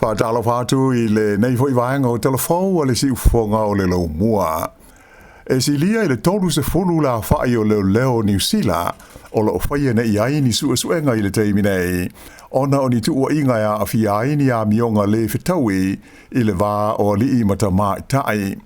Faatalofa atu i lenei foi vaega o Tala Fou a le Siufofoga o le Laumua. E silia i le 30 le aofa'i o leoleo o Niu Sila o lo o faia nei ai ni su'esu'ega i le taimi nei ona o ni tu'ua'iga e aafia ai ni amioga lē fetaui i le va o ali'i ma tamāita'i.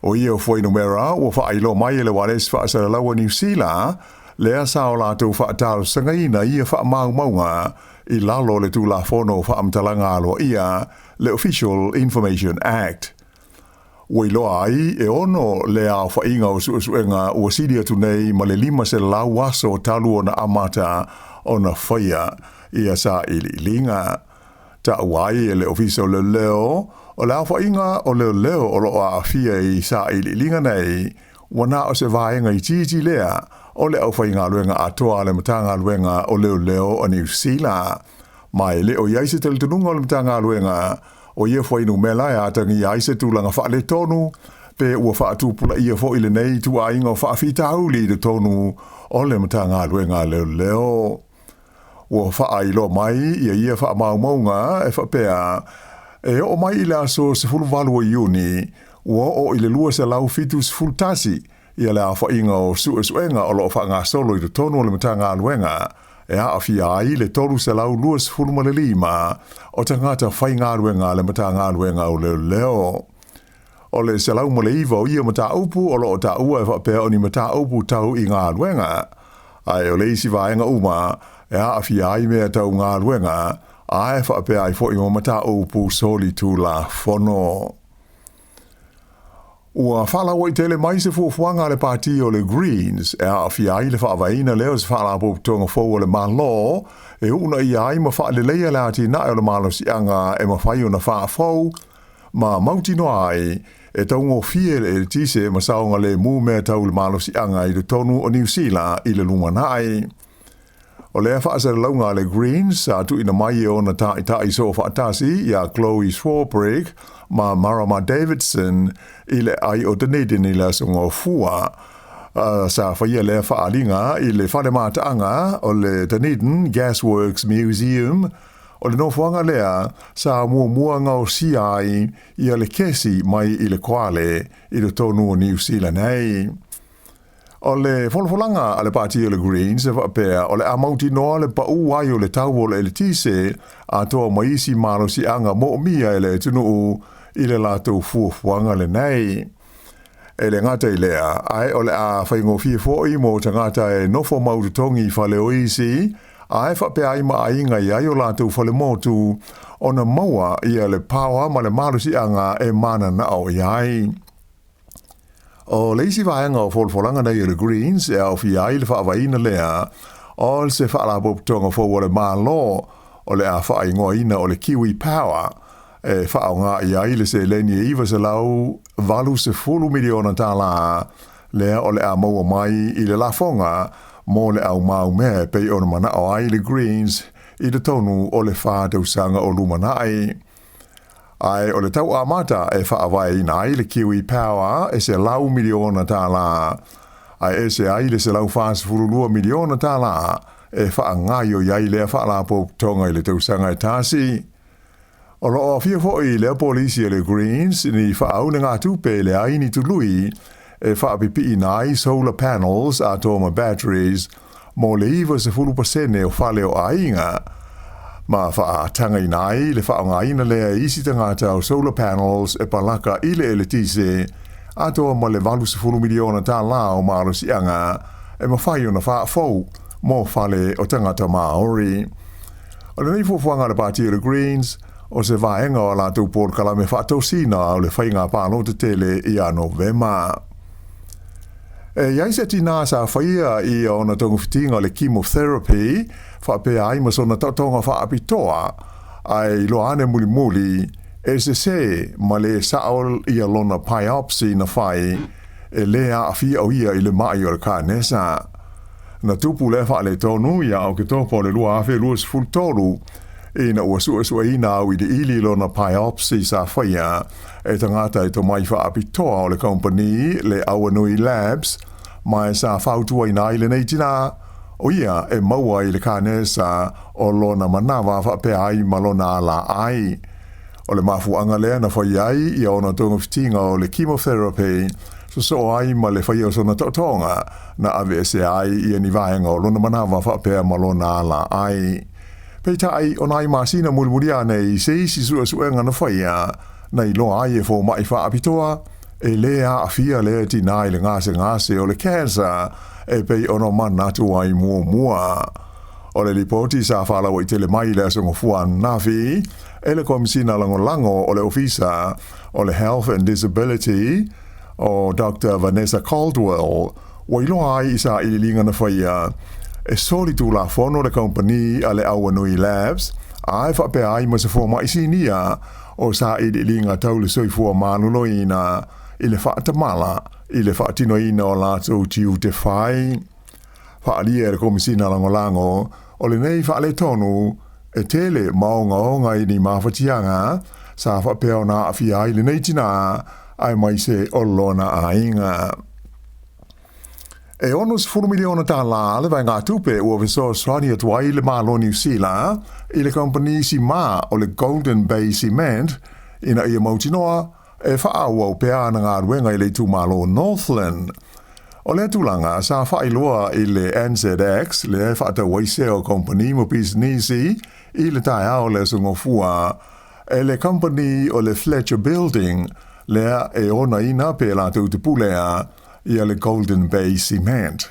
O ia fuainumera ua faailoa mai e le ualesi faasalalau a Niu Sila, lea sa o latou faatalosagaina ia faamaumauga i lalo o le Tulafono o Faamatalaga Aloaia, le Official Information Act. Ua iloa ai e 6 le aofaiga o suesuega ua sili atu nei ma le 500 aso talu ona amata ona faia ia sailiiliga. Taua ai e le Ofisa o Leoleo, o le aofaiga o leoleo o lo o aafia i sailiiliga nei, ua na o se vaega itiiti lea o le aufaigaluega atoa a le Matagaluega o Leoleo a Niu Sila. Ma e le o i ai se talitonuga o le Matagaluega o ia fuainumera e atagia ai se tulaga faaletonu pe ua faatupulaia foi lenei ituaiga o faafitauli i totonu o le Matagaluega a Leoleo. Ua faailoa mai ia ia faamaumauga e faapea, e oo mai i le aso 18 o Iuni, ua oo i le 271 ia le aofaiga o suesuega o lo o faagasolo i totonu o le Matagaluega, e aafia ai le 325 o tagata faigaluega a le Matagaluega o Leoleo. O le 109 o ia mataupu o lo o taua e faapea o ni mataupu tau i galuega, ae o le isi vaega uma e aafia ai mea tau galuega, ae faapea ai foi ma mataupu solitulafono. Ua faalauaitele mai se fuafuaga a le Pati o le Greens e aafia ai le faavaeina lea o se faalapotopotoga fou a le Malo e uunaia ai ma faaleleia le atinae o le malosiaga e mafai ona faafou ma mautinoa ai e taugofie le eletise ma saogalemu mea tau le malosiaga i totonu o Niu Sila i le lumanai. O lea faasalalauga a le Greens sa tuuina mai e ona taitai soofaatasi iā Chloe Swarbrick ma Marama Davidson i le ai o Dunedin i le Aso Gafua. Sa faia lea faaaliga i le fale mataaga o le Dunedin Gasworks Museum. O le nofoaga lea sa muamua gaosia ai ia le kesi mai i le koale i totonu o Niu Sila nei. O le folafolaga a le Pati o le Greens e faapea o le a mautinoa le pau ai o le tau o le eletise atoa ma isi malosiaga moomia e le atunuu i le latou fuafuaga lenei. E le gata i lea, ae o le a faigofie foi mo tagata e nofo mau totogi i fale o isi, ae faapea ai ma aiga i ai o latou fale motu, ona maua ia le paoa ma le malosiaga e mananao i ai. O le isi vaega o folafolaga nei a le Greens e aofia ai le faavaeina lea o se faalapotopotoga fou a le Malo o le a faaigoaina o le Kiwi Power e faaaoga i ai le seleni e $980 miliona tālā lea o le a maua mai i le lafoga mo le aumaumea e pei ona manao ai le Greens i totonu o le 4 tausaga o lumanai. Ae o le tau amata e faavaeina ai le Kiwi Power e $100 miliona tālā, ae ese ai le $142 miliona tālā e faagaoioi ai lea faalapotopotoga i le tausaga e tasi. O lo o aofia foi i lea polisi a le Greens ni faaunegatupe e leai ni tului e faapipiina ai solar panels atoa ma batteries mo le 90% o fale o aiga, ma faatagaina ai le faaaogaina lea e isi tagata o solar panels e palaka i le eletise atoa ma le $80 miliona tālā o malosiaga e mafai ona faafou mo fale o tagata Maori. O lenei fuafuaga a le Pati o le Greens, o se vaega o a latou polokalame faatosina o le faiga palota tele ia Novema. E i ai se tinā sa faia i ona togafitiga o le chemotherapy faapea ai ma sona taotoga faapitoa, ae iloa ane mulimuli e sesē ma le sao ia lona biopsy na fai e lē aafia o ia i le ma'i o le kanesa. Na tupu lea faaletonu ia Oketopa o le 2023 ina ua suesueina auiliili lona biopsy sa faia e tagata e tomai faapitoa o le kamupani le Awanui Labs, ma e sa fautuaina ai lenei tinā o ia e maua i le kanesa o lona manava faapea ai ma lona alaai. O le mafuaaga lea na faia ai ia ona togafitiga o le chemotherapy sosoo ai ma le faia o sona taotooga na aveesea ai ia ni vaega o lona manava faapea ma lona alaai. Peitai, o nai masina mulimuli ane i se isi suesuega na faia, na iloa ai e fomaʻi faapitoa, e lē aafia lea tinā i le gasegase o le cancer e pei ona manatu ai muamua. O le lipoti sa faalauaitele mai i le Aso Gafua ananafi e le Komisina Lagolago o le Ofisa o le Health and Disability o Doctor Vanessa Caldwell ua iloa ai i sailiiliga na faia e soli tulafono le kamupani a le Awanui Labs ae faapea ai ma se fomaʻi sinia o sailiiliga tau le soifua maloloina i le faatamala i le faatinoina o latou tiute fai. Faaalia e le Komisina Lagolago o lenei faaletonu e tele ma ogaoga i ni mafatiaga sa faapea ona aafia ai lenei tinā aemaise o lona aiga. E $60 miliona tālā le vaegatupe ua fesoasoani atu ai le Malo o Niu Sila i le kamupani simā o le Golden Bay Cement ina ia mautinoa e faaauau pea ana galuega i le itumalo o Northland. O lea tulaga sa faailoa i le NZX, lea e faatau ai sea o kamupani ma pisinisi i le taeao o le Aso Gafua, e le kamupani o le Fletcher Building, lea e onaina pe latou te pulea ia le Golden Bay Cement.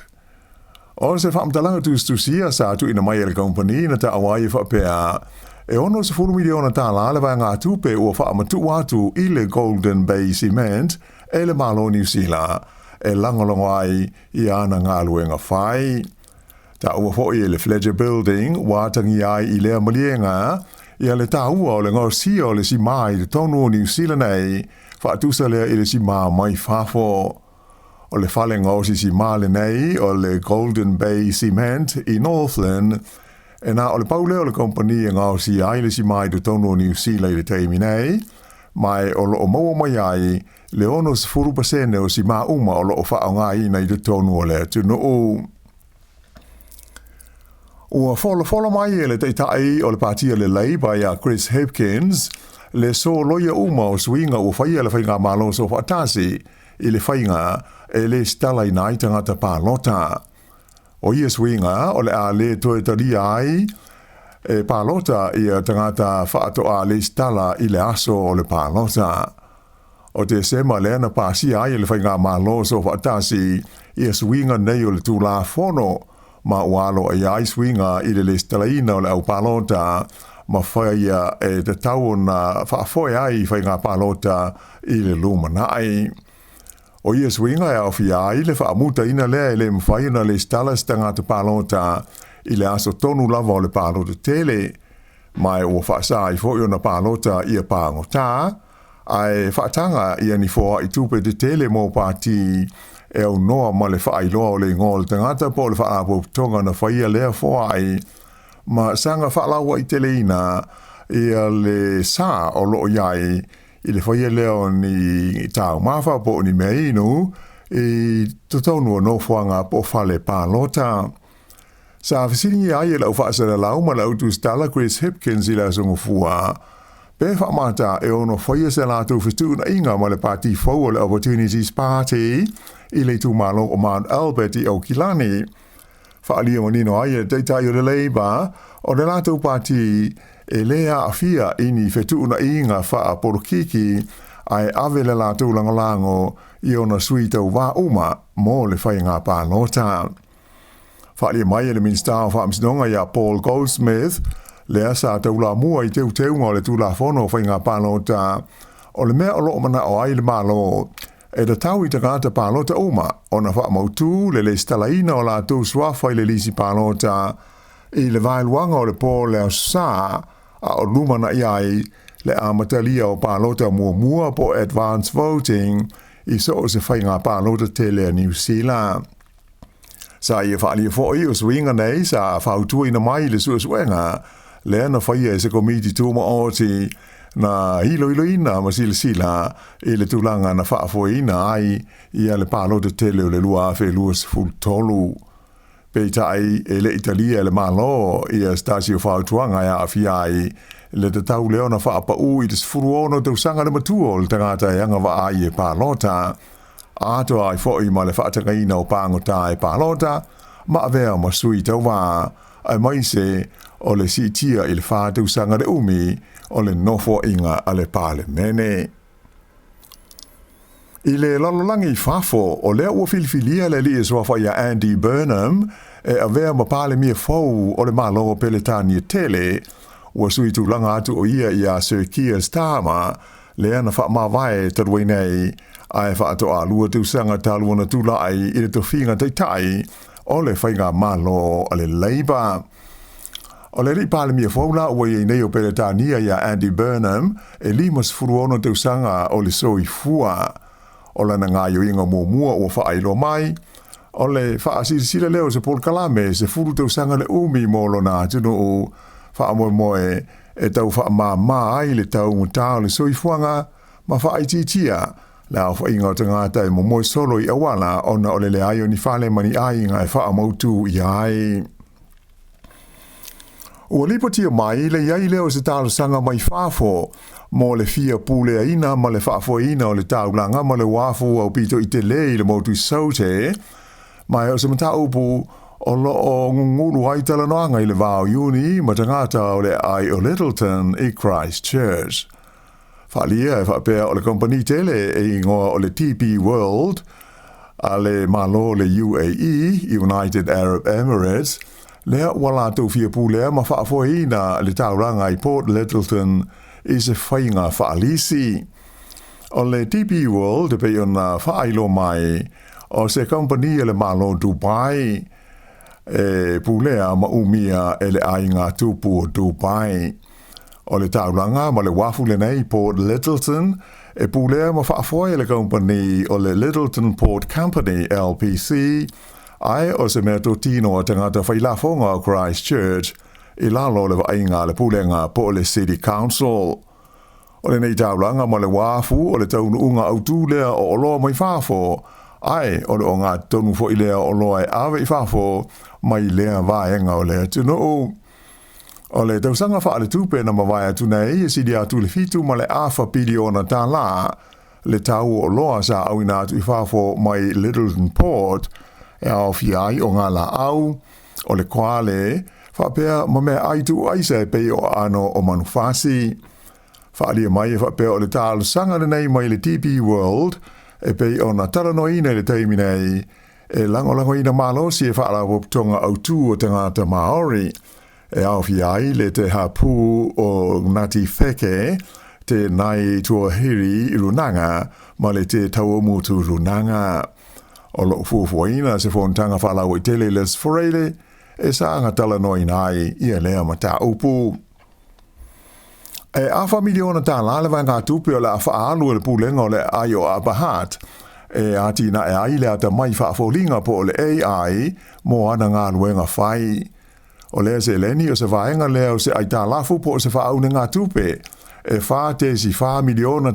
O se faamatalaga tusitusia sa tuuina mai e le kamupani na taua ai e faapea, e $60 miliona tālā le vaegatupe ua faamatuu atu i le Golden Bay Cement e le Malo o Niu Sila e lagolago ai i ana galuega fai. Taua foi e le Fletcher Building ua atagia ai i lea maliega ia le taua o le gaosia o le simā i totonu o Niu Sila nei, faatusa lea i le simā mai fafo. O le fale gaosi simā lenei o le Golden Bay Cement i Northland, e na o le pau lea o le kamupani e gaosia ai le simā i totonu o Niu Sila i le taimi nei, ma e o loo maua mai ai le 60% o simā uma o loo faaaogaina i totonu o le atunuu. Ua folafola mai e le Taitai o le Pāti a le Labour ia Chris Hipkins le soloia uma o suiga ua faia e le Faigamalo Soofaatasi i le faiga e lesitalaina ai tagata palota. O ia suiga o le a lē toe talia ai e palota ia tagata faatoa lesitala i le aso o le palota. O Tesema lea na pasia ai e le Faigamalo Soofaatasi ia suiga nei o le Tulafono ma ua aloaia ai suiga i le lesitalaina o le au palota ma faia e tatau ona faafoe ai faiga palota i le lumanai. O ia suiga e aofia ai le faamutaina lea e le mafai ona lesitala se tagata palota i le aso tonu lava o le palota tele, ma ua faasa ai foi ona palota ia pagotā, ae faataga ia ni foai tupe tetele mo pāti e aunoa ma le faailoa o le igoa o le tagata po o le faalapotopotoga na faia lea foai, ma saga faalauaiteleina ia le sa o loo i ai i le faia lea o ni taumafa po o ni mea inu i totonu o nofoaga po o fale palota. Sa fesiligia ai e le au faasalalau ma le au tusitala Chris Hipkins i le Aso Gafua, pe faamata e ono faia se latou fetuunaiga ma le pati fou o le Opportunities Party i le itumalo o Mount Albert i Aukilani. Faaalia manino ai e le Taitai o le Labour o le latou pati e lē aafia i ni fetuunaiga faapolokiki ae ave le latou lagolago i ona sui tauvā uma mo le faiga palota. Faaalia mai e le Minisita o Faamasinoga ia Paul Goldsmith, lea sa taulamua i teuteuga o le Tulafono o Faiga Palota, o le mea o loo manao ai le Malo, e tatau i tagata palota uma ona faamautū le lesitalaina o latou suafa i le lisi palota i le vaeluaga o le pō o le Aso Sā a o lumanai ai le amatalia o palota muamua po o advance voting i so o se faiga palota tele a Niu Sila. Sa ia faaalia foi o suiga nei sa fautuaina mai i le suesuega lea na faia e se Komiti Tumaoti na iloiloina ma silasila i le tulaga na faafoeina ai ia le palota tele o le 2023. Peitai e le i talia e le Malo ia se tasi o fautuaga e aafia ai le tatau lea ona faapaū i le 16 tausaga le matua o le tagata e agavaa ai e palota, atoa ai foi ma le faatagaina o pagota e palota ma avea ma sui tauva, aemaise o le siitia i le 4 tausaga le umi o le nofoaiga a le Palemene. I le lalolagi i fafo, o lea ua filifilia le alii e suafa ia Andy Burnham e avea ma Palemia fou o le Malo o Peletania Tele, ua sui tulaga atu o ia iā Sir Keir Starmer, lea na faamavae talu ai nei, ae faatoa 2 tausaga talu ona tulai i le tofiga taitai o le faigamalo a le Labour. O le alii Palemia fou la ua i ai nei o Peretania ia Andy Burnham e 56 tausaga o le soifua. O lana gaoioiga muamua ua faailoa mai, o le faasilasila lea o se polokalame 10 tausaga le umi mo lona atunuu faamoemoe e tau faamāmā ai le taugata o le soifuaga ma faaitiitia le aofaiga o tagata e momoe solo i auala ona o le leai o ni fale ma ni aiga e faamautū ia ai. Ua lipotia mai le i ai lea o se talosaga mai fafo mo le fia puleaina ma le faafoeina o le taulaga ma le uafu aupito i tele i le motu i Saute, ma o se mataupu o loo gugulu ai talanoaga i le va o Iuni ma tagata o le aai o Lyttelton i Christchurch. Faaalia e faapea o le kamupani tele e igoa o le DP World a le Malo o le UAE, United Arab Emirates, lea ua latou fia pulea ma faafoeina le taulaga i Port Lyttelton i se faiga faalisi. O le DP World e pei ona faailoa mai, o se kamupani a le Malo o Dubai e pulea ma umia e le aiga tupu o Dubai. O le taulaga ma le uafu lenei Port Lyttelton e pulea ma faafoe e le kamupani o le Lyttelton Port Company, LPC, ae o se meatotino a tagata failafoga o Christchurch i lalo o le vaaiga a le pulega po o le City Council. O lenei taulaga ma le uafu o le taunuuga autū lea o oloa mai fafo, ae o le ogatotonu foi lea o oloa e ave i fafo mai lea vaega o le atunuu. O le tausaga faaletupe na mavae atu nei e sili atu i le $7.5 piliona le tau o oloa sa auina atu i fafo mai Lyttelton Port, e aofia ai o galaau, o le koale, faapea ma meaai tuuaisa e pei o aano o manufasi. Faaalia mai e faapea o le talosaga lenei mai le DP World e pei ona talanoaina i le taimi nei e lagolagoina malosi e faalapotopotoga autū o tagata Maori e aofia ai le Te Hapū o Ngāti Wheke, te Ngāi Tūāhuriri Rūnanga ma le Te Tauamutu Rūnanga. O loo fuafuaina se fonotaga faalauaitele i le Aso Faraile e saga talanoaina ai ia lea mataupu. E $0.5 miliona le vaegatupe o le a faaalu e le pulega o le aai o Upper Hutt e atinae ai le atamai faafoliga po o le AI mo ana galuega fai. O lea seleni o se vaega lea o se aitalafu po o se faaunegatupe e $4.4 miliona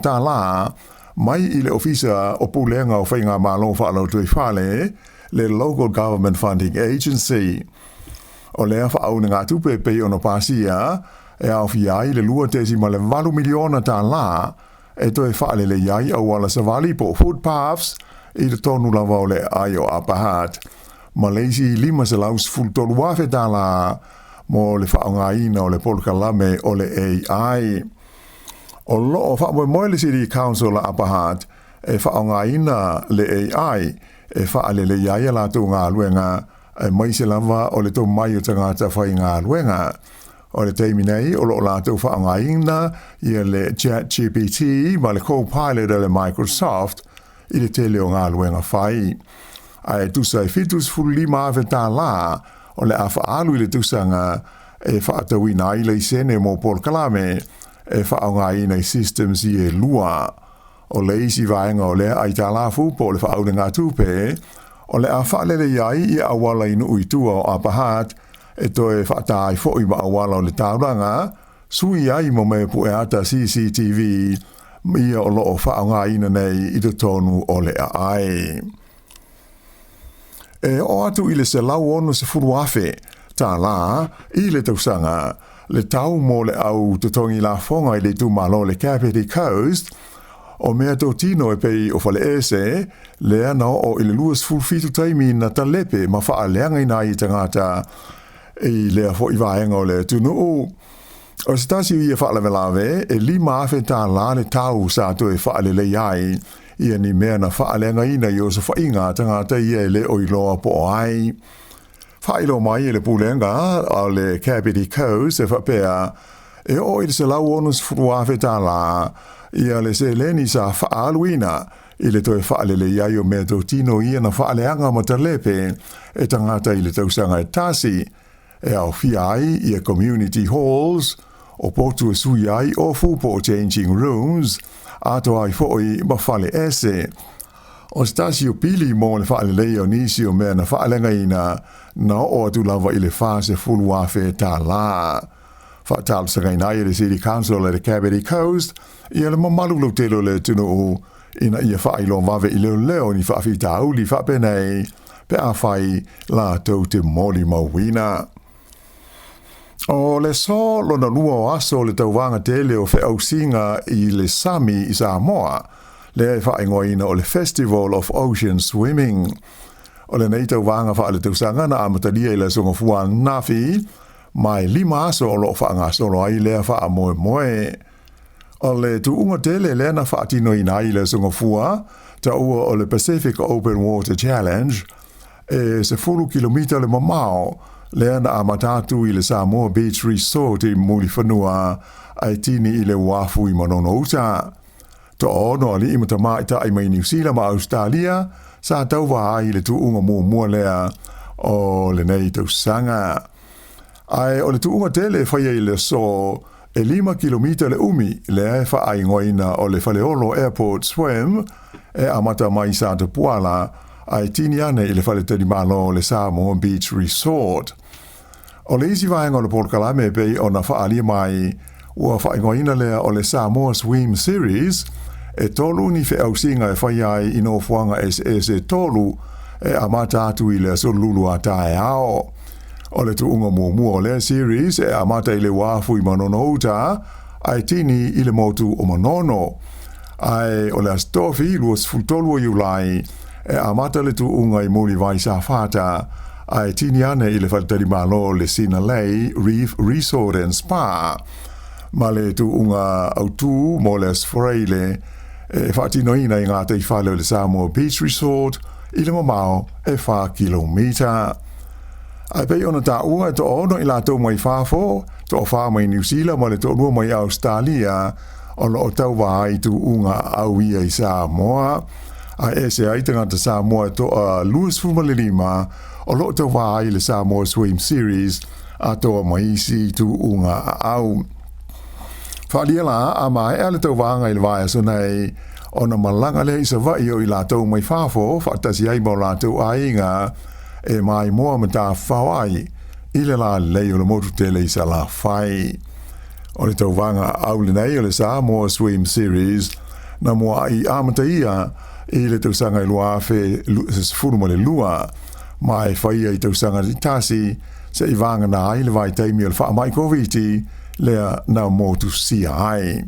mai i le Ofisa o Pulega o Faigamalo Faalotoifale, le Local Government Funding Agency. O lea faaunegatupe pei ona pasia e aofia ai le $2.8 miliona e toe faalelei ai auala savali po o footpaths i totonu lava o le aai o Upper Hutt, ma le isi $513,000 mo le faaaogaina o le polokalame o le AI. O loo faamoemoe le City Council a Upper Hutt e faaaogaina le AI e faalelei ai a latou galuega, aemaise lava o le tomai o tagata faigaluega. O le taimi nei o loo latou faaaogaina ia le ChatGPT ma le Copilot a le Microsoft i le tele o galuega fai. Ae tusa e $75,000 o le a faaalu i le tausaga e faatauina ai laisene mo polokalame e faaaogaina i systems i e lua. O le isi vaega o lea aitalafu po o le faaunegatupe o le a faalelei ai ia auala i nuu i tua o Upper Hutt e toe faatāi ai foi ma auala o le taulaga, sui ai ma mea pue ata CCTV ia o loo faaaogaina nei i totonu o le aai. E oo atu i le $160,000 i le tausaga le tau mo le au totogi lafoga i le itumalo o le Kapiti Coast, o meatotino e pei o faleese, lea na oo i le 27 taimi na talepe ma faaleagaina ai e tagata i lea foi vaega o le atunuu. O se tasi o ia faalavelave, e $5,000 le tau sa toe faalelei ai ia ni mea na faaleagaina i osofaiga a tagata ia e le o iloa po o ai. Faailoa mai e le Pulega o le Kapiti Coast e faapea, e oo i le $160,000 ia le seleni sa faaaluina i le toe faalelei ai o meatotino ia na faaleaga ma talepe e tagata i le tausaga e tasi, e aofia ai ia community halls, o potu e sui ai ofu po o changing rooms, atoa ai foi ma fale ese. O se tasi o pili mo le faaleleia o nisi o mea na faaleagaina na oo atu lava i le $40,000. Faatalosagaina ai e le City Council a le Kapiti Coast ia le mamalu lautele o le atunuu ina ia faailoa vave i leoleo ni faafitauli faapenei pe afai latou te molimauina. O le aso lona lua o aso o le tauvaga tele o feausiga i le sami i Samoa, lea e faaigoaina o le Festival of Ocean Swimming. O lenei tauvaga faaletausaga na amatalia i le Aso Gafua ananafi, ma e 5 aso o lo o faagasolo ai lea faamoemoe. O le tuuga tele lea na faatinoina ai i le Aso Gafua, taua o le Pacific Open Water Challenge, e 10 kilomita le mamao, lea na amata atu i le Samoa Beach Resort i Mulifanua ae tini i le uafu i Manono Uta. Toaono alii ma tamaitai mai Niu Sila ma Ausetalia sa tauva ai i le tuuga muamua lea o lenei tausaga. Ae o le tuuga tele e faia i le aso e 5 kilomita le umi lea e faaigoaina o le Faleolo Airport Swim e amata mai i Satapuala ae tini ane i le faletalimalo o le Samoa Beach Resort. O le isi vaega o le polokalame e pei ona faaalia mai, ua faaigoaina lea o le Samoa Swim Series, e tolu ni feausiga e faia ai i nofoaga eseese e tolu e amata atu i le Aso Lulu a taeao. O le tuuga muamua o lea series e amata i le uafu i Manono Uta ae tini i le motu o Manono. Ae o le Aso Tofi 23 o Iulai e amata le tuuga i Mulivai Safata ae tini ane i le faletalimalo o le Sinalei Reef Resort and Spa. Ma le tuuga autū mo le Aso Faraile e faatinoina i gataifale o le Samoa Beach Resort i le mamao e 4 kilomita. Ae pei ona taua e toaono i latou mai fafo, toafa mai Niu Sila ma le toalua mai Ausetalia o lo o tauva ai i tuuga aau ia i Samoa. Ae ese ai tagata Samoa e toa 25 o lo o tauva ai i le Samoa Swim Series atoa ma isi tuuga aau. Faaalia la a maea le tauvaga i le vaiaso nei, ona malaga lea i Savaii o i latou mai fafo faatasi ai ma o latou aiga e maimoa ma tafafao ai i le lalelei o le motu tele i Salafai. O le tauvaga aau lenei o le Samoa Swim Series na muaai amataia i le tausaga e 2012 ma e faia i tausaga taitasi se'i vagana ai le vaitaimi o le faamai Koviti lea na motusia ai.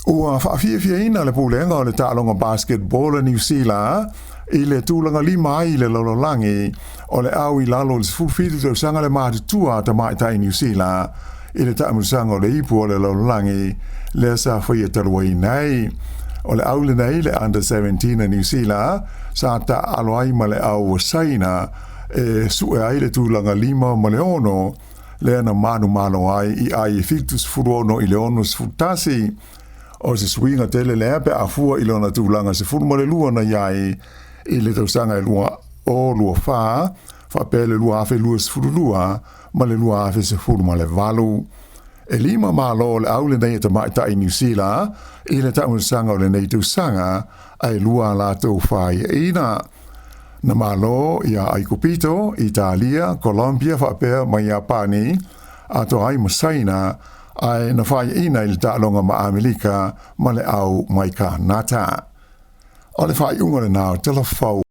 Ua faafiafiaina le Pulega o le Taaloga Basketball a Niu Sila i le tulaga lima ai i le lalolagi o le au i lalo o le 17 tausaga le matutua a tamaitai Niu Sila i le taamilosaga o le ipu o le lalolagi lea sa faia talu ai nei. O le au lenei le Under 17 a Niu Sila sa taaalo ai ma le au o Saina e sue ai le tulaga 5 ma le 6 lea na manumalo ai i ai e 76 i le 61. O se suiga tele lea pe a fua i lona tulaga 12 na i ai i le tausaga e 2024 faapea le 2022 ma le 2018. E lima malo o le au lenei e tamaitai Niu Sila i le taamilosaga o lenei tausaga ae lua a latou faiaina. Na malo iā Aikupito, Italia, Colombia faapea ma Iapani, atoa ai ma Saina, ae na faiaina i le taaloga ma Amerika ma le au mai Kanata. O le faaiuga lena o Tala Fou.